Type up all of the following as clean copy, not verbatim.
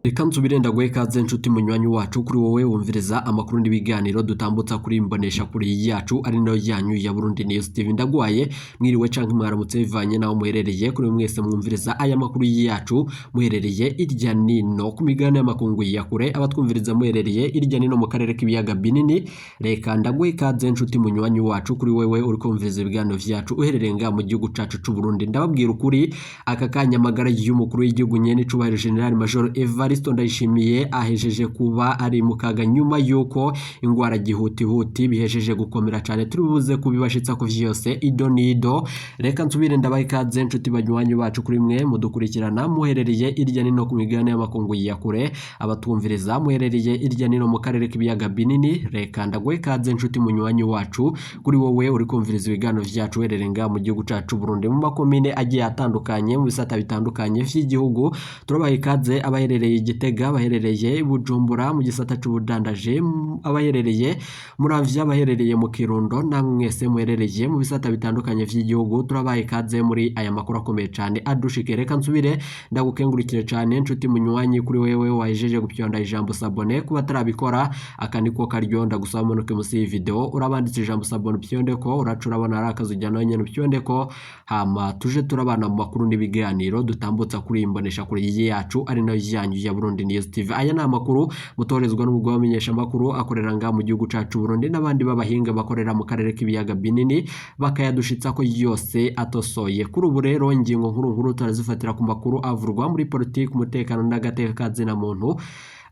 Reka nsubire ndaguhe ikaze nshuti munywanyi wacu, kuri wowe wumviriza amakuru n'ibiganiro dutambutsa kuri imbonesha kuri yacu ari nayo yanyu ya Burundi News TV. Ndaguhaye mwiriwe canke mwaramutse bivanye naho muherereye. Kuri mwese mwumviriza aya makuru yacu muherereye irya nino ku migabane y'amakungu ya kure, abatwumviriza muherereye irya nino mu karere k'ibiyaga binini, reka ndaguhe ikaze nshuti munywanyi wacu, kuri wewe uri kumviriza ibiganiro vyacu uherereye ngaha mu gihugu cacu c'u Burundi. Ndababwira ukuri, aka kanya amagara y'umukuru w'igihugu nyene icubahiro General Major Evariste Ndayishimiye ahejeje kuba ari mu kaga nyuma yuko ingwara gihutihuti bihejeje gukomera cane. Turi buze kubibashitsa ku vyose ido nido. Reka nsubire ndabaha ikaze nshuti banywanyi bacu, kuri mwe mudukurikirana muherereye irya nino ku migabane y'amakungu ya kure, abatwumviriza muherereye irya nino mu karere k'ibiyaga binini, reka ndaguhe ikaze nshuti munywanyi wacu, kuri wowe uri kumviriza ibiganiro vyacu uherereye ngaha mu gihugu cacu Burundi, mu makomine agiye atandukanye, mu bisata bitandukanye vy'igihugu. Turabaha ikaze abaherereye Gitega, abaherereye i Bujumbura mu gisata c'ubudandaje, abaherereye Muramvya, abaherereye mu Kirundo, namwe mwese muherereye mu bisata bitandukanye vy'igihugu, turabaha ikaze muri aya makuru akomeye cane adushike. Reka nsubire ndagukengurukire cane nshuti munywanyi, kuri wewe wahejeje gupyonda ijambo s'abonner. Kuba atarabikora, aka niko karyo ndagusaba manuke musi y'iyi video, urabanditse ijambo s'abonner, upyonde ko uraca urabona ari akazu ujyana nyene, upyonde ko, hama tuje turabana mu makuru n'ibiganiro dutambutsa kuri iyi mbonesha kuri yacu ari nayo yanyu ya Burundi News TV. Aya ni amakuru mutorezwa n'umugwi w'abamenyeshamakuru akorera ngaha mu gihugu cacu Burundi n'abandi b'abahinga bakorera mu karere k'ibiyaga binini, bakayadushitsa ko yose atosoye. Kuri ubu rero, ingingo nkuru nkuru turazifatira ku makuru avurwa muri politiki, umutekano n'agateka ka zina muntu.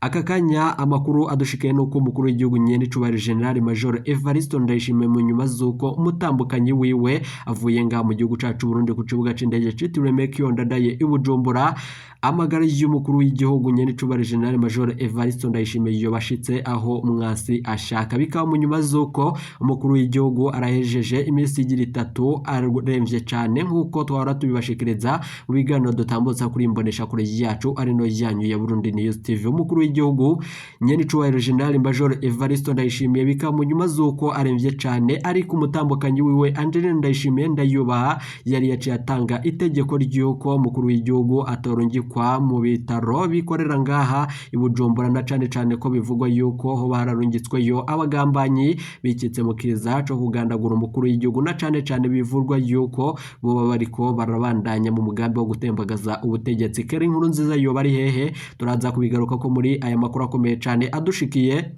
Aka kanya amakuru adushikiye nuko umukuru w'igihugu nyene icubahiro General Major Evariste Ndayishimiye, mu nyuma z'uko umutambukanyi wiwe avuye ngaha mu gihugu cacu Burundi ku kibuga c'indege citiriwe Melchior Ndadaye i Bujumbura, amagara y'umukuru w'igihugu nyene icubahiro General Major Evariste Ndayishimiye yobashitse aho umwasi ashaka. Bikaba mu nyuma z'uko umukuru w'igihugu arahejeje iminsi igira 3 aremvye cane, nk'uko twahora tubibashikiriza mu biganiro dutambutsa kuri imbonesha kure yacu ari no yanyu ya Burundi News TV. Umukuru w'igihugu nyene icubahiro General Major Evariste Ndayishimiye, bikaba mu nyuma z'uko aremvye cane, ariko umutambukanyi wiwe Angeline Ndayishimiye Ndayubaha yari yaciye atanga itegeko ry'uko umukuru w'igihugu atorungikwa mu bitaro bikorera ngaha i Bujumbura, na cane cane ko bivugwa yuko hoba hararungitsweyo abagambanyi bikitse mu kiza co kugandagura umukuru w'igihugu, na cane cane bivurwa yuko boba bariko barabandanya mu mugambi wo gutembagaza ubutegetsi. Kera inkuru nziza yoba ari hehe? Turaza kubigaruka ko muri aya makuru akomeye cane adushikiye.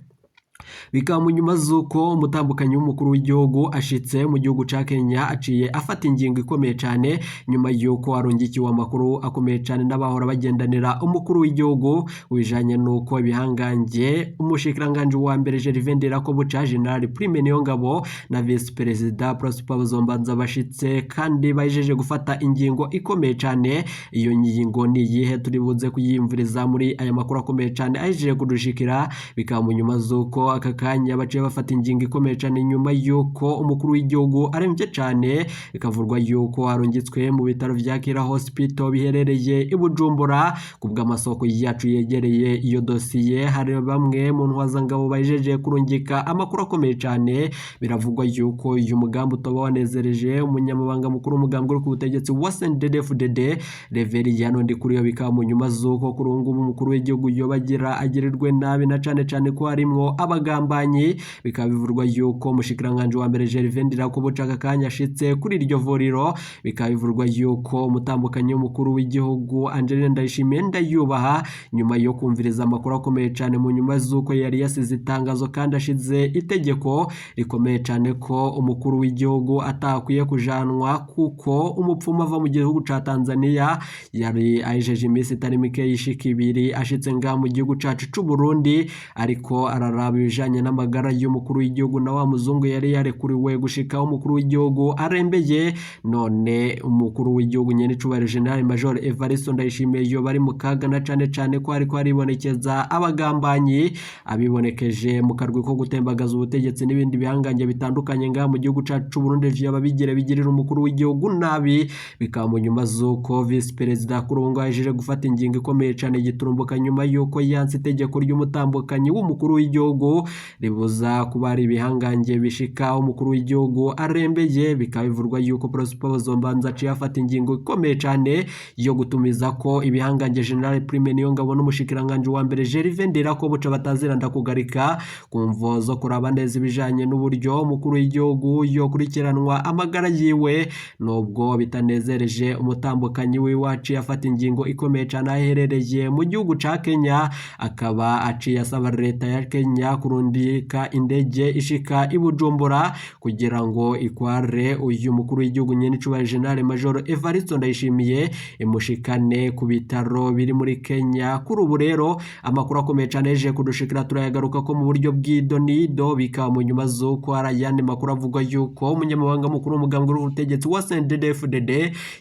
Bikaba mu nyuma z'uko umutambukanyi w'umukuru w'igihugu ashitse mu gihugu ca Kenya, aciye afata ingingo ikomeye cane nyuma y'uko arungikiwe amakuru akomeye cane n'abahora bagendanira umukuru w'igihugu, bijanye n'uko ibihangange umushikiranganji wa mbere Gervais Ndirakobuca, General Prime Niyongabo na Vice Perezida Prosper Bazombanza bashitse kandi bahejeje gufata ingingo ikomeye cane. Iyo ngingo ni iyihe? Turi buze kuyiyumviriza muri aya makuru akomeye cane ahejeje kudushikira. Bikaba mu nyuma z'uko aka kanya baciye bafata ingingo ikomeye cane nyuma y'uko umukuru w'igihugu aremvye cane, bikavurwa yuko arungitswe mu bitaro vya Kira Hospital biherereye i Bujumbura. Ku bw'amasoko yacu yegereye iyo dosiye, hari bamwe mu ntwazangabo bahejeje kurungika amakuru akomeye cane. Biravugwa yuko uyu mugambi utoba wanezereje umunyamabanga mukuru w'umugambi uri ku butegetsi wa CNDD-FDD, Reveriyano Ndikuriyo. Bikaba mu nyuma z'uko kuri ubu ngubu umukuru w'igihugu yoba agira agirirwe nabi, na cane cane ko harimwo abagambanyi. Bikaba bivurwa yuko umushikiranganji wa mbere Gervais Ndirakobuca aka kanya ashitse kuri iryo vuriro. Bikaba bivurwa yuko umutambukanyi w'umukuru w'igihugu Angeline Ndayishimiye Ndayubaha, nyuma yo kumviriza amakuru akomeye cane, mu nyuma z'uko yari yasize itangazo kandi ashize itegeko rikomeye cane ko umukuru w'igihugu atakwiye kujanwa kuko umupfumu ava mu gihugu ca Tanzania yari ahejeje iminsi itari mike yishika 2 ashitse ngaha mu gihugu cacu c'u Burundi, ariko araraba ibijanye n'amagara y'umukuru w'igihugu, na wa muzungu yari yarekuriwe gushika umukuru w'igihugu arembeye. None umukuru w'igihugu nyene icubahiro General Major Evariste Ndayishimiye yoba ari mu kaga, na cane cane ko hariko haribonekeza abagambanyi abibonekeje mu karwi ko gutembagaza ubutegetsi n'ibindi bihangange bitandukanye ngaha mu gihugu cacu c'u Burundi, vyoba bigire bigirira umukuru w'igihugu nabi. Bikaba mu nyuma z'uko Vice Perezida kuri ubu ngubu ahejeje gufata ingingo ikomeye cane giturumbuka, nyuma y'uko yanse itegeko ry'umutambukanyi w'umukuru w'igihugu. Ribuza kuba ari ibihangange bishika umukuru w'igihugu arembeye. Bikaba bivurwa yuko Prosper Bazombanza aciye afata ingingo ikomeye cane yo gutumiza ko ibihangange General Prime Niyongabo n'umushikiranganje wa mbere Gervais Ndirakobuca batazira ndakugarika ku mvo zo kuraba neza ibijanye n'uburyo umukuru w'igihugu yokurikiranwa amagara yiwe, nubwo bitanezereje umutambukanyi wiwe aciye afata ingingo ikomeye cane aherereye mu gihugu ca Kenya, akaba aciye asaba leta ya Kenya kurundika indege ishika i Bujumbura kugira ngo ikware uyu mukuru w'igihugu nyenicubahiro General Major Evariste Ndayishimiye imushikane ku bitaro biri muri Kenya. Kuri ubu rero amakuru akomeye cane yeje kudushikira turayagaruka ko mu buryo bw'idonido, bikaba mu nyuma z'uko hari ayandi makuru avuga yuko umunyamabanga mukuru w'umugambwe w'ubutegetsi wa CNDD-FDD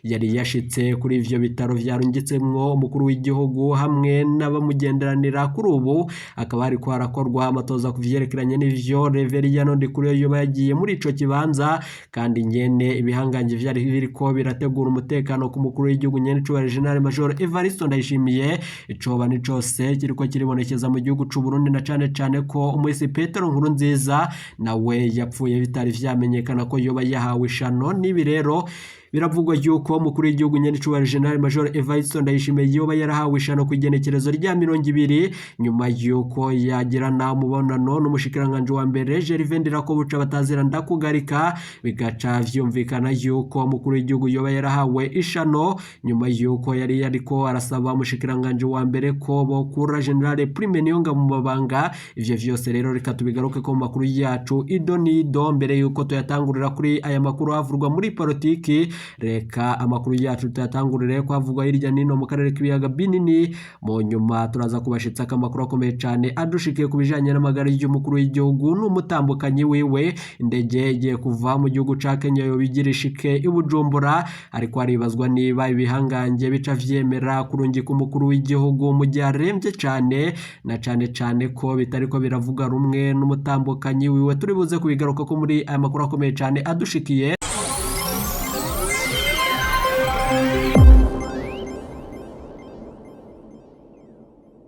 yari yashitse kuri ivyo bitaro vyarungitsemwo umukuru w'igihugu hamwe n'abamugenderanira. Kuri ubu akaba hariko harakorwa amatoza ku vyerekeranye n'ivyo Reveriyano Ndikuriyo yoba yagiye muri ico kibanza, kandi nyene ibihangange vyari biriko birategura umutekano ku mukuru w'igihugu nyenicubahiro General Major Evariste Ndayishimiye. Icoba ni cose kiriko kiribonekeza mu gihugu c'u Burundi, na cane cane ko umuhisi Petero Nkurunziza nawe yapfuye bitari vyamenyekana ko yoba yahawe ishano. N'ibi rero biravugwa yuko umukuru w'igihugu nyenicubahiro General Major Evariste Ndayishimiye yoba yarahawe ishano ku igenekerezo rya 20 nyuma yuko yagirana umubonano n'umushikiranganje wa mbere Gervais Ndirakobuca batazira ndakugarika, bigaca vyumvikana yuko umukuru w'igihugu yoba yarahawe ishano nyuma yuko yari ariko arasaba umushikiranganje wa mbere ko bokura General Prime Niyongabo mu mabanga. Ivyo vyose rero reka tubigaruke ko mu makuru yacu ido nido. Mbere yuko tuyatangurira kuri aya makuru avurwa muri politiki, reka amakuru yacu tuyatangurire ko avugwa hirya nino mu karere k'ibiyaga binini. Mu nyuma turaza kubashitsa amakuru akomeye cane adushikiye ku bijanye n'amagara y'umukuru w'igihugu n'umutambukanyi wiwe. Indege igiye kuva mu gihugu ca Kenya yoba igira ishike i Bujumbura, ariko haribazwa niba ibihangange bica vyemera kurungika umukuru w'igihugu mu gihe aremvye cane, na cane cane ko bitariko biravuga rumwe n'umutambukanyi wiwe. Turi buze kubigaruka ko muri aya makuru akomeye cane adushikiye.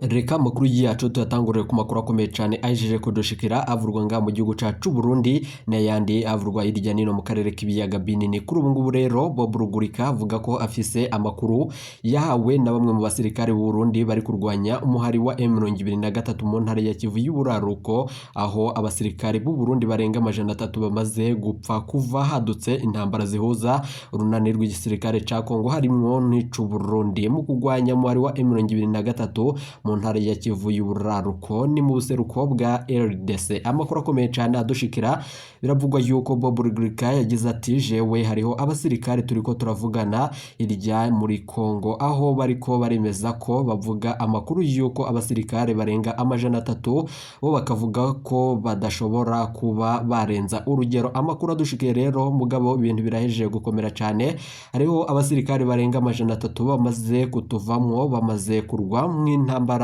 Reka amakuru yacu tuyatangurire ku makuru akomeye cane ahejeje kudushikira avurwa nga mu gihugu cacu Burundi n'ayandi avurwa hirya nino mu karere k'ibiyaga binini. Kuri ubu ngubu rero Bob Rugurika avuga ko afise amakuru yahawe na bamwe mu basirikare b'u Burundi bari kurwanya umuhari wa M23 mu ntara ya Kivu y'Uburaruko, aho abasirikare b'u Burundi barenga 300 bamaze gupfa kuva hadutse intambara zihuza urunani rw'igisirikare ca Kongo harimwo n'icu Burundi mu kurwanya umuhari wa M23 mu ntara ya Kivu y'Uburaruko ni mu buseruko bwa RDC. Amakuru akomeye cyane adushikira biravugwa yuko Bob Rugurika yagize ati jewe hariho abasirikare turiko turavugana irya muri Kongo, aho bariko baremeza ko bavuga amakuru yuko abasirikare barenga 300 bo bakavuga ko badashobora kuba barenza urugero. Amakuru adushikiye rero mugabo ibintu birahejeje gukomera cyane, hariho abasirikare barenga 300 bamaze kutuvamwo, bamaze kurwa mw'intambara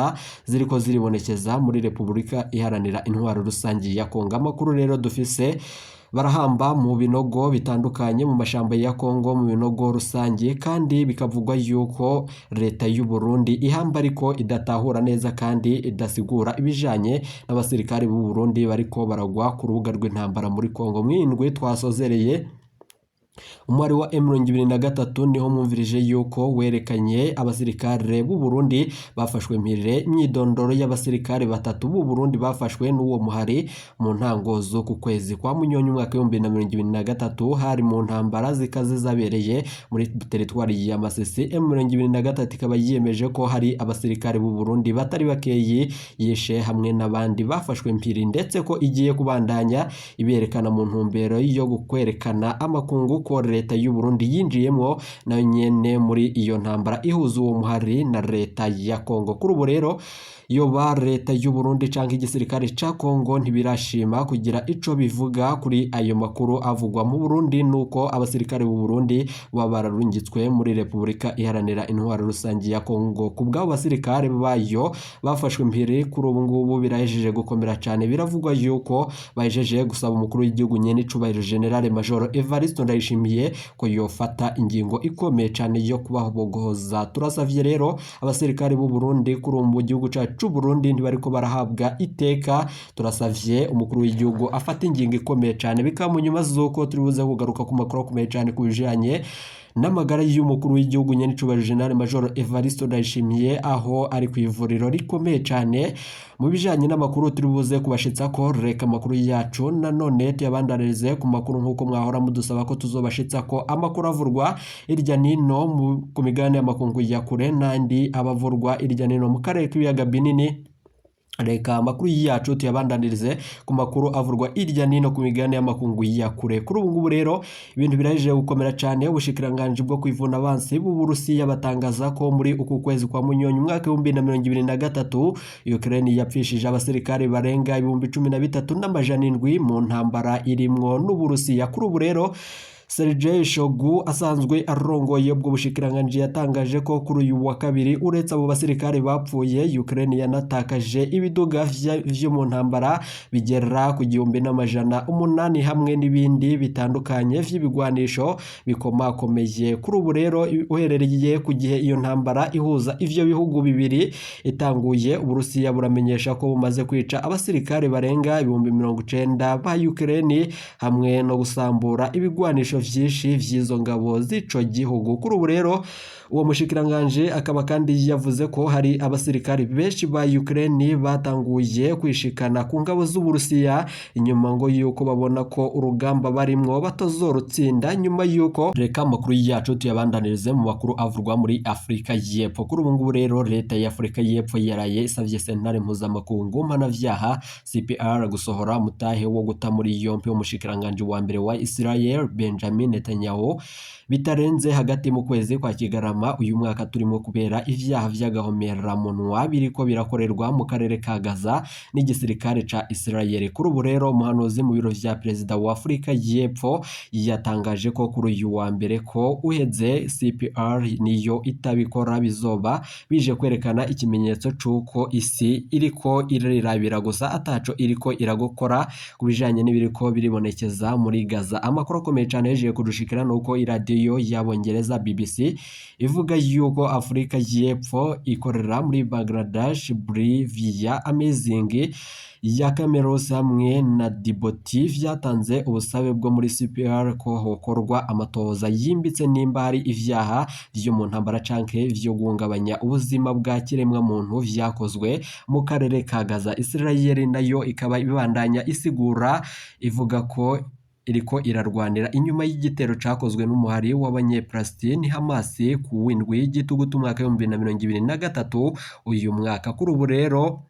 ziriko ziribonekeza muri Repubulika Iharanira Intwaro Rusangi ya Kongo. Amakuru rero dufise barahamba mu binogo bitandukanye mu mashamba ya Kongo mu binogo rusange, kandi bikavugwa yuko leta y'u Burundi ihamba ariko idatahura neza kandi idasigura ibijanye n'abasirikare b'u Burundi bariko baragwa ku rubuga rw'intambara muri Kongo. Mwindwi twasozereye umwari wa M23 niho mwumvirije yuko werekanye abasirikare b'u Burundi bafashwe mpire imyidondoro y'abasirikare batatu b'u Burundi bafashwe n'uwo muhari mu ntango zo ku kwezi kwa Munyonyo umwaka 2023, hari mu ntambara zikaze zabereye muri teritwari ya Masisi. M23 ikaba yiyemeje ko hari abasirikare b'u Burundi batari bakeyi yishe hamwe n'abandi bafashwe mpiri, ndetse ko igiye kubandanya iberekana mu ntumbero yo kwerekana amakungu ko leta y'u Burundi yinjiyemwo nayo nyene muri iyo ntambara ihuza uwo muhari na leta ya Kongo. Kuri ubu rero yoba leta y'u Burundi canke igisirikare ca Kongo ntibirashima kugira ico bivuga kuri ayo makuru avugwa mu Burundi, nuko abasirikare b'u Burundi baba bararungitswe muri Repubulika Iharanira Intwaro Rusangi ya Kongo. Ku bw'abo basirikare bayo bafashwe mpiri, kuri ubu ngubu birahejeje gukomera cane. Biravugwa yuko bahejeje gusaba umukuru w'igihugu nyene icubahiro General Major Evariste Ndayishimiye Ndayishimiye ko yofata ingingo ikomeye cane yo kubabogoza. Turasavye rero abasirikare b'u Burundi kuri ubu mu gihugu cacu c'u Burundi ntibariko barahabwa iteka. Turasavye umukuru w'igihugu afata ingingo ikomeye cane, bikaba mu nyuma z'uko turi buze kugaruka ku makuru akomeye cane ku bijanye n'amagara y'umukuru w'igihugu nyenicubahiro General Major Evariste Ndayishimiye, aho ari ku ivuriro rikomeye cane. Mu bijanye n'amakuru turi buze kubashitsa ko, reka amakuru yacu nanone tuyabandanirize ku makuru nk'uko mwahora mudusaba ko tuzobashitsa ko amakuru avurwa irya nino ku migabane y'amakungu ya kure n'andi abavurwa irya nino mu karere k'ibiyaga binini. Reka amakuru yacu tuyabandanirize ku makuru avurwa irya nino ku migabane y'amakungu ya kure. Kuri ubu ngubu rero ibintu birahejeje gukomera cane. Ubushikiranganji bwo kwivuna abansi b'Uburusiya batangaza ko muri uku kwezi kwa Munyonyo umwaka 2023 Ukraine yapfishije abasirikare barenga 13,700 mu ntambara irimwo n'Uburusiya. Kuri ubu rero Sergei Shoigu asanzwe arongoye ubwo bushikiranganji yatangaje ko kuri uyu wa kabiri uretse abo basirikare bapfuye, Ukraine yanatakaje ibiduga vyo mu ntambara bigera ku 1800 hamwe n'ibindi bitandukanye vy'ibigwanisho bikomakomeye. Kuri ubu rero uherereye ku gihe iyo ntambara ihuza ivyo bihugu bibiri itanguye, Uburusiya buramenyesha ko bumaze kwica abasirikare barenga 90,000 ba Ukraine hamwe no gusambura ibigwanisho vyinshi vy'izo ngabo z'ico gihugu. Kuri ubu rero uwo mushikiranganje akaba kandi yavuze ko hari abasirikari benshi ba Ukraine batanguye kwishikana ku ngabo z'Uburusiya inyuma ngo yuko babona ko urugamba barimwo batazorutsinda, nyuma yuko. Reka amakuru yacu tuyabandanirize mu makuru avurwa muri Afrika y'Epfo. Kuri ubu ngubu rero leta ya Afrika y'Epfo yaraye isavye sentare mpuzamakungu mpanavyaha CPR gusohora mutahe wo guta muri yompi umushikiranganje wa mbere wa Israel Benjamin Netanyahu bitarenze hagati mu kwezi kwa Kigarama uyu mwaka turimo, kubera ivyaha vy'agahomeramunwa biriko birakorerwa mu karere ka Gaza n'igisirikare ca Israel. Kuri ubu rero umuhanuzi mu biro vya perezida wa Afrika y'Epfo yatangaje ko kuri uyu wa mbere ko uheze CPR niyo itabikora bizoba bije kwerekana ikimenyetso c'uko isi iriko irirabira gusa ataco iriko iragukora ku bijanye n'ibiriko biribonekeza muri Gaza. Amakuru akomeye cane yaje kudushikira nuko iradiyo y'Abongereza BBC ivuga yuko Afrika y'Epfo ikorera muri Bangladesh, Bolivia, Amazing ya Cameroon hamwe na Djibouti vyatanze ubusabe bwo muri CPR ko hokorwa amatohoza yimbitse nimba hari ivyaha vyo mu ntambara canke vyo guhungabanya ubuzima bwa kiremwa muntu vyakozwe mu karere ka Gaza. Israel nayo ikaba ibandanya isigura ivuga ko iriko irarwanira inyuma y'igitero cakozwe n'umuhari w'abanyepalestine Hamas ku w'indwi y'igitugutu umwaka 2023 uyu mwaka. Kuri ubu rero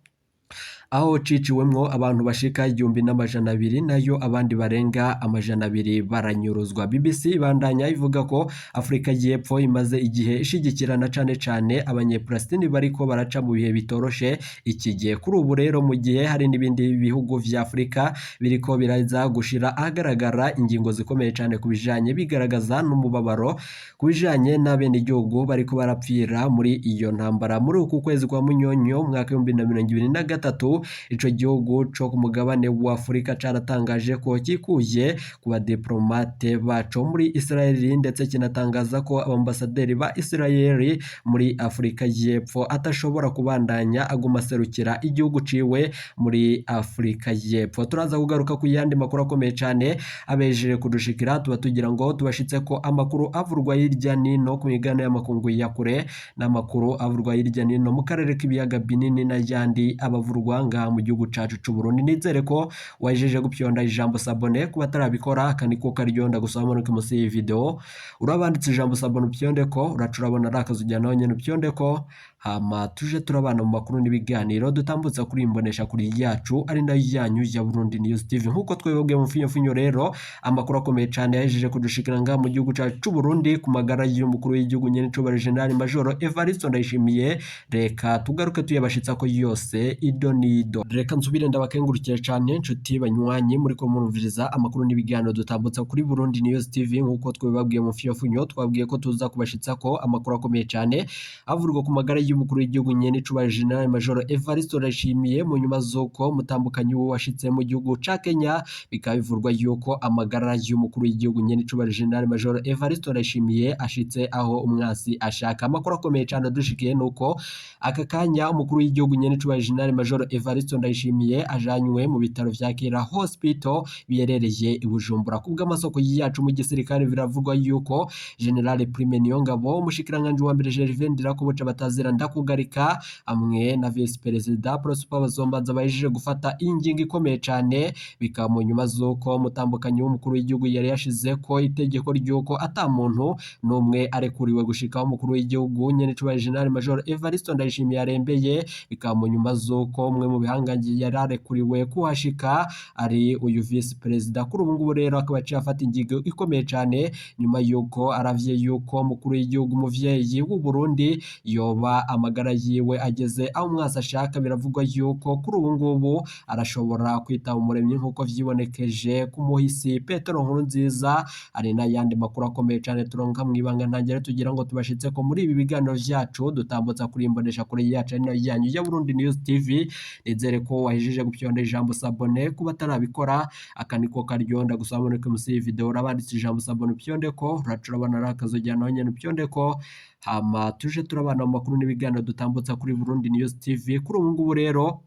aho ciciwemwo abantu bashika 1200 nayo abandi barenga 200 baranyuruzwa. BBC ibandanya ivuga ko Afrika y'Epfo imaze igihe ishigikirana cane cane abanyepalestine bariko baraca mu bihe bitoroshe iki gihe. Kuri ubu rero mu gihe hari n'ibindi bihugu vya Afrika biriko biraza gushira ahagaragara ingingo zikomeye cane ku bijanye bigaragaza n'umubabaro ku bijanye n'abenegihugu bariko barapfira muri iyo ntambara. Muri uku kwezi kwa Munyonyo umwaka 2023 ico gihugu co ku mugabane wa Afurika caratangaje ko kikuye ku badiplomate baco muri Israel, ndetse kinatangaza ko abambasaderi ba Israel muri Afurika y'Epfo atashobora kubandanya aguma aserukira igihugu ciwe muri Afurika y'Epfo. Turaza kugaruka ku yandi makuru akomeye cane abejeje kudushikira, tuba tugira ngo tubashitse ko amakuru avurwa hirya nino ku migabane y'amakungu ya kure n'amakuru avurwa hirya nino mu karere k'ibiyaga binini n'ayandi abavurwa ngaha mu gihugu cacu c'u Burundi. Nizere ko wajeje gupyonda ijambo sabone ku batarabikora, akandi ko karyonda gusa wamanuke munsi y'iyi video urabanditse ijambo sabone upyonde ko uraca urabona ari akazu ujyana naho nyene upyonde ko, hama tuje turabana mu makuru n'ibiganiro dutambutsa kuri imbonesha kuri yacu ari nayo yanyu ya Burundi News TV. Nkuko twebwe mu finyo rero amakuru akomeye cane yajeje kudushikira ngaha mu gihugu cacu c'u Burundi ku magara y'umukuru w'igihugu nyene c'ubahiro General Major Evariste Ndayishimiye, reka tugaruke tuyabashitsa ko yose ido nido. Reka nsubire ndabakengurukire cane nshuti banywanyi muri ko murumviriza amakuru n'ibiganiro dutambutsa kuri Burundi News TV. Nkuko twebabwiye mu finyo twabwiye ko tuza kubashitsa ko amakuru akomeye cane avurwa ku magara y'umukuru w'igihugu nyenicubahiro General Major Evariste Ndayishimiye mu nyuma z'uko mutambukanyi we washitse mu gihugu ca Kenya, bikaba bivurwa yuko amagara y'umukuru w'igihugu nyenicubahiro General Major Evariste Ndayishimiye ashitse aho umwasi ashaka. Amakuru akomeye cane adushikiye nuko aka kanya umukuru w'igihugu nyenicubahiro General Major Evariste Ndayishimiye ajanywe mu bitaro vya Kira Hospital biherereye i Bujumbura. Kubw'amasoko yacu mu gisirikare biravugwa yuko General Prime Niyongabo, umushikiranganji wa mbere Gervais Ndirakobuca batazira ndakugarika, hamwe na Vice Perezida Prosper Bazombanza bahejeje gufata ingingo ikomeye cane, bikaba mu nyuma z'uko umutambukanyi w'umukuru w'igihugu yari yashize ko itegeko ry'uko ata muntu n'umwe arekuriwe gushikaho umukuru w'igihugu nyenicubahiro General Major Evariste Ndayishimiye arembeye, bikaba mu nyuma z'uko umwe mu bihangange yari arekuriwe kuhashika ari uyu Vice Perezida. Kuri ubu ngubu rero akaba aciye afata ingingo ikomeye cane nyuma yuko aravye yuko umukuru w'igihugu umuvyeyi w'u Burundi yoba amagara yiwe ageze aho umwasi ashaka. Biravugwa yuko kuri ubu ngubu arashobora kwitaba umuremyi nk'uko vyibonekeje ku muhisi Petero Nkurunziza. Hari n'ayandi makuru akomeye cane turonka mw'ibanga ntangere tugira ngo tubashitse ko muri ibi biganiro vyacu dutambutsa kuri imbonesha kure yacu ari nayo yanyu ya Burundi News TV. Nizere ko wahejeje gupyonda ijambo s'abonner, kuba atarabikora aka niko karyo ndagusaba muri musi iyi video urabanditse ijambo s'abonner upyonde ko uraca urabona ari akazogera naho nyene upyonde ko, hama tuje turabana mu makuru n'ibiganiro dutambutsa kuri Burundi News TV. Kuri ubu ngubu rero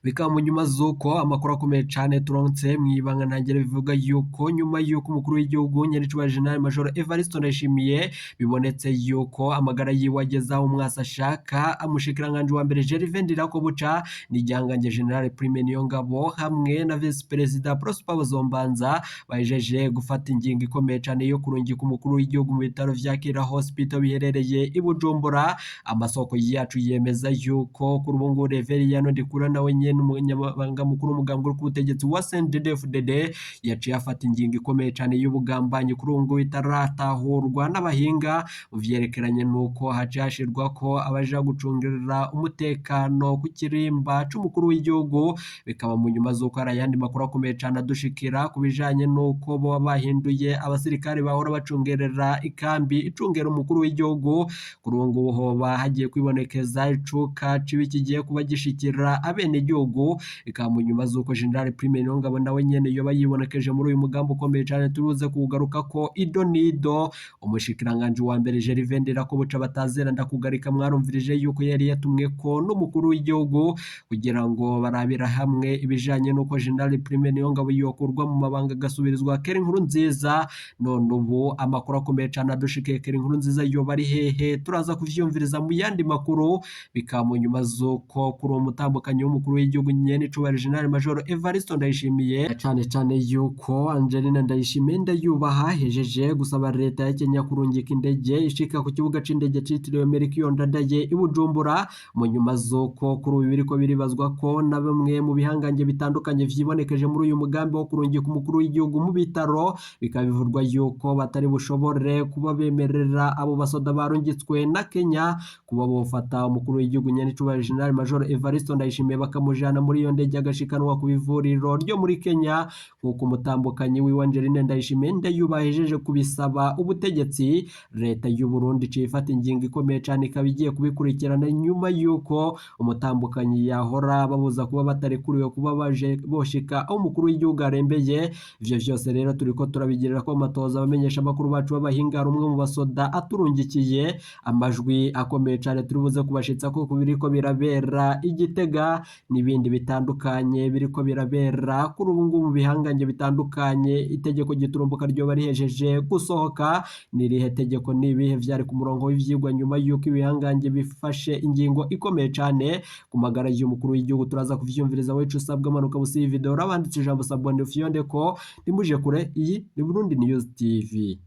bikaba mu nyuma z'uko amakuru akomeye cane turonse mw'ibanga ntangere bivuga yuko nyuma yuko umukuru w'igihugu nyenicubahiro General Major Evariste Ndayishimiye bibonetse yuko amagara yiwe ageze aho umwasi ashaka, umushikiranganji wa mbere Gervais Ndirakobuca n'igihangange General Prime Niyongabo hamwe na Vice Perezida Prosper Bazombanza bahejeje gufata ingingo ikomeye cane yo kurungika umukuru w'igihugu mu bitaro vya Kira Hospital biherereye i Bujumbura. Amasoko yacu yemeza yuko kuri ubu ngubu Reveriyano Ndikura nawe nyene umunyamabanga mukuru w'umugambi uri ku butegetsi wa CNDD-FDD yaciye afata ingingo ikomeye cane y'ubugambanyi kuri ubu ngubu itaratahurwa n'abahinga mu vyerekeranye nuko haciye hashirwa ko abaja gucungera umutekano ku kirimba c'umukuru w'igihugu, bikaba mu nyuma z'uko hari ayandi makuru akomeye cane adushikira ku bijanye nuko boba bahinduye abasirikare bahora bacungerera ikambi icungera umukuru w'igihugu. Kuri ubu ngubu hoba hagiye kwibonekeza icuka cibi kigiye kuba gishikira abene igihugu, bikaba mu nyuma z'uko General Prime Niyongabo nawe nyene yoba yibonekeje muri uyu mugambi ukomeye cane turuze kuwugaruka ko ido nido. Umushikiranganji wa mbere Gervais Ndirakobuca batazera ndakugarika mwarumvirije yuko yari yatumwe ko n'umukuru w'igihugu kugira ngo barabira hamwe ibijanye n'uko General Prime Niyongabo yokurwa mu mabanga agasubirizwa Keri Nkurunziza. None ubu amakuru akomeye cane adushikiye Keri Nkurunziza yoba ari hehe, turaza kuvyumviriza mu yandi makuru. Bikaba mu nyuma z'uko kuri uwo mutambukanyi w'umukuru w'igihugu nyenicubahiro General Major Evariste Ndayishimiye, cane cane yuko Angelina Ndayishimiye ndayubaha hejeje gusaba leta ya Kenya kurungika indege ishika ku kibuga c'indege citiriwe Melchior Ndadaye i Bujumbura, mu nyuma z'uko kuri ubu biriko biribazwa ko na bamwe mu bihangange bitandukanye vyibonekeje muri uyu mugambi wo kurungika umukuru w'igihugu mu bitaro, bikaba bivurwa yuko batari bushobore kuba bemerera abo basoda barungitswe na Kenya kuba bofata umukuru w'igihugu nyenicubahiro General Major Evariste Ndayishimiye bakamujana muri iyo ndege agashikanwa ku ivuriro ryo muri Kenya, nk'uko umutambukanyi wiwe Angeline Ndayishimiye ndayubahejeje kubisaba ubutegetsi. Leta y'u Burundi iciye ifata ingingo ikomeye cane ikaba igiye kubikurikirana nyuma yuko umutambukanyi yahora babuza kuba batarekuriwe kuba baje boshika aho umukuru w'igihugu arembeye. Ivyo vyose rero turiko turabigirira ko amatoza abamenyesha amakuru bacu b'abahinga, hari umwe mu basoda aturungikiye amajwi akomeye cane turibuze kubashitsa ko biriko birabera i Gitega n'ibindi bitandukanye biriko birabera kuri ubu ngubu mu bihangange bitandukanye. Itegeko giturumbuka ryoba rihejeje gusohoka, nirihe tegeko n'ibihe vyari ku murongo w'ivyigwa nyuma yuko ibihangange bifashe ingingo ikomeye cane ku magara y'umukuru w'igihugu. Turaza kuvyumviriza wecu usabwa amanuka musi y'iyi video urabanditse ijambo s'abonner ufyonde ko nimuje kure. Iyi ni Burundi News TV.